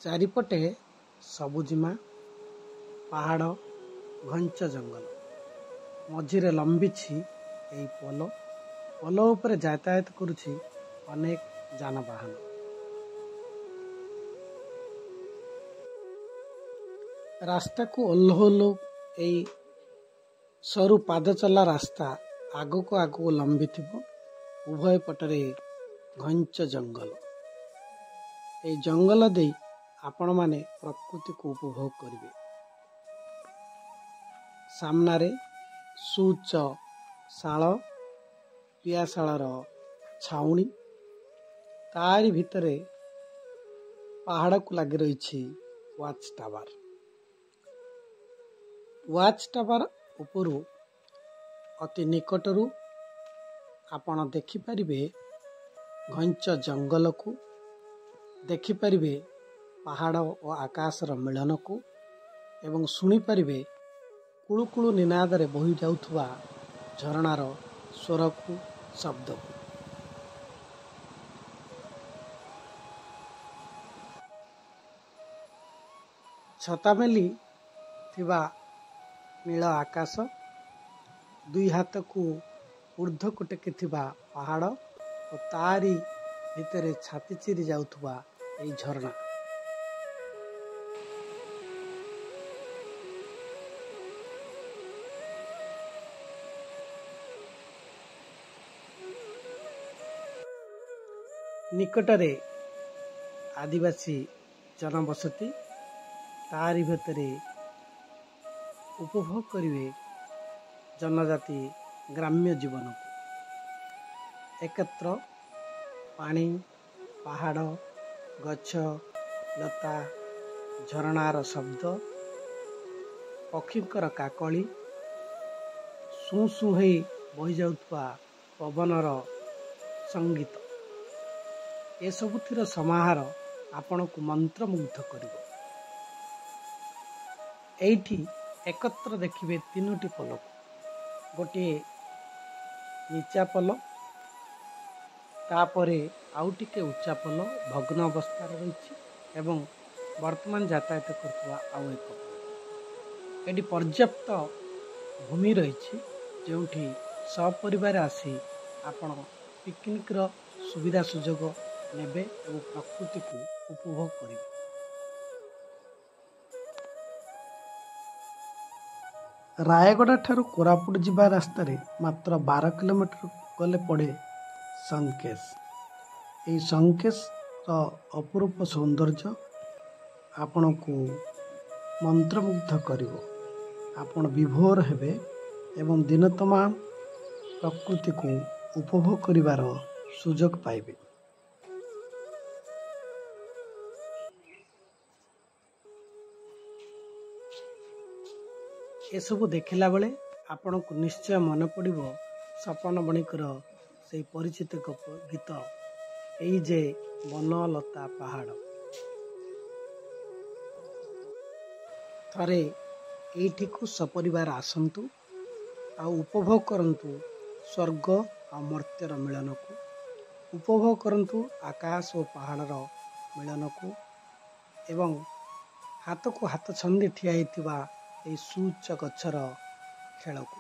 ଚାରିପଟେ ସବୁଜିମା, ପାହାଡ଼, ଘଞ୍ଚ ଜଙ୍ଗଲ। ମଝିରେ ଲମ୍ବିଛି ଏହି ପୋଲ। ପୋଲ ଉପରେ ଯାତାୟାତ କରୁଛି ଅନେକ ଯାନବାହନ। ରାସ୍ତାକୁ ଓହ୍ଲଉ ଓହ୍ଲଉ ଏଇ ସରୁ ପାଦଚଲା ରାସ୍ତା ଆଗକୁ ଆଗକୁ ଲମ୍ବିଥିବ। ଉଭୟ ପଟରେ ଘଞ୍ଚ ଜଙ୍ଗଲ। ଏଇ ଜଙ୍ଗଲ ଦେଇ ଆପଣମାନେ ପ୍ରକୃତିକୁ ଉପଭୋଗ କରିବେ। ସାମ୍ନାରେ ସୁଉଚ୍ଚ ଶାଳ, ପିଆଶାଳର ଛାଉଣି, ତାରି ଭିତରେ ପାହାଡ଼କୁ ଲାଗି ରହିଛି ୱାଚ୍ ଟାୱାର। ୱାଚ୍ ଟାୱାର ଉପରୁ ଅତି ନିକଟରୁ ଆପଣ ଦେଖିପାରିବେ ଘଞ୍ଚ ଜଙ୍ଗଲକୁ, ଦେଖିପାରିବେ ପାହାଡ଼ ଓ ଆକାଶର ମିଳନକୁ ଏବଂ ଶୁଣିପାରିବେ କୁଳୁକୁଳୁ ନିନାଦରେ ବୋହି ଯାଉଥିବା ଝରଣାର ସ୍ୱରକୁ, ଶବ୍ଦକୁ। ଛତା ମେଲି ଥିବା ନୀଳ ଆକାଶ, ଦୁଇ ହାତକୁ ଊର୍ଦ୍ଧ୍ୱକୁ ଟେକିଥିବା ପାହାଡ଼ ଓ ତାରି ଭିତରେ ଛାତି ଚିରି ଯାଉଥିବା ଏଇ ଝରଣା। ନିକଟରେ ଆଦିବାସୀ ଜନବସତି, ତାରି ଭିତରେ ଉପଭୋଗ କରିବେ ଜନଜାତି ଗ୍ରାମ୍ୟ ଜୀବନକୁ। ଏକତ୍ର ପାଣି, ପାହାଡ଼, ଗଛ, ଲତା, ଝରଣାର ଶବ୍ଦ, ପକ୍ଷୀଙ୍କର କାକଳି, ସୁଁ ସୁଁ ହେଇ ବହିଯାଉଥିବା ପବନର ସଙ୍ଗୀତ, ଏସବୁଥିର ସମାହାର ଆପଣଙ୍କୁ ମନ୍ତ୍ରମୁଗ୍ଧ କରିବ। ଏଇଠି ଏକତ୍ର ଦେଖିବେ ତିନୋଟି ପୋଲକୁ। ଗୋଟିଏ ନିଚା ପୋଲ, ତାପରେ ଆଉ ଟିକେ ଉଚ୍ଚା ପୋଲ ଭଗ୍ନ ଅବସ୍ଥାରେ ରହିଛି ଏବଂ ବର୍ତ୍ତମାନ ଯାତାୟାତ କରୁଥିବା ଆଉ ଏକ ପୋଲ। ଏଠି ପର୍ଯ୍ୟାପ୍ତ ଭୂମି ରହିଛି, ଯେଉଁଠି ସପରିବାର ଆସି ଆପଣ ପିକନିକ୍ର ସୁବିଧା ସୁଯୋଗ ନେବେ ଏବଂ ପ୍ରକୃତିକୁ ଉପଭୋଗ କରିବେ। ରାୟଗଡ଼ା ଠାରୁ କୋରାପୁଟ ଯିବା ରାସ୍ତାରେ ମାତ୍ର 12 କିଲୋମିଟର ଗଲେ ପଡ଼େ ସଂକେଶ। ଏହି ସଂକେଶର ଅପରୂପ ସୌନ୍ଦର୍ଯ୍ୟ ଆପଣଙ୍କୁ ମନ୍ତ୍ରମୁଗ୍ଧ କରିବ। ଆପଣ ବିଭୋର ହେବେ ଏବଂ ଦିନ ତମାମ ପ୍ରକୃତିକୁ ଉପଭୋଗ କରିବାର ସୁଯୋଗ ପାଇବେ। ଏସବୁ ଦେଖିଲା ବେଳେ ଆପଣଙ୍କୁ ନିଶ୍ଚୟ ମନେ ପଡ଼ିବ ସପନ ବଣିକର ସେଇ ପରିଚିତ ଗୀତ, ଏଇ ଯେ ବନଲତା ପାହାଡ଼। ଥରେ ଏଇଠିକୁ ସପରିବାର ଆସନ୍ତୁ ଆଉ ଉପଭୋଗ କରନ୍ତୁ ସ୍ୱର୍ଗ ଆଉ ମର୍ତ୍ତ୍ୟର ମିଳନକୁ, ଉପଭୋଗ କରନ୍ତୁ ଆକାଶ ଓ ପାହାଡ଼ର ମିଳନକୁ ଏବଂ ହାତକୁ ହାତ ଛନ୍ଦି ଠିଆ ହେଇଥିବା ଏଇ ସୁଉଚ୍ଚ ଗଛର ଖେଳକୁ।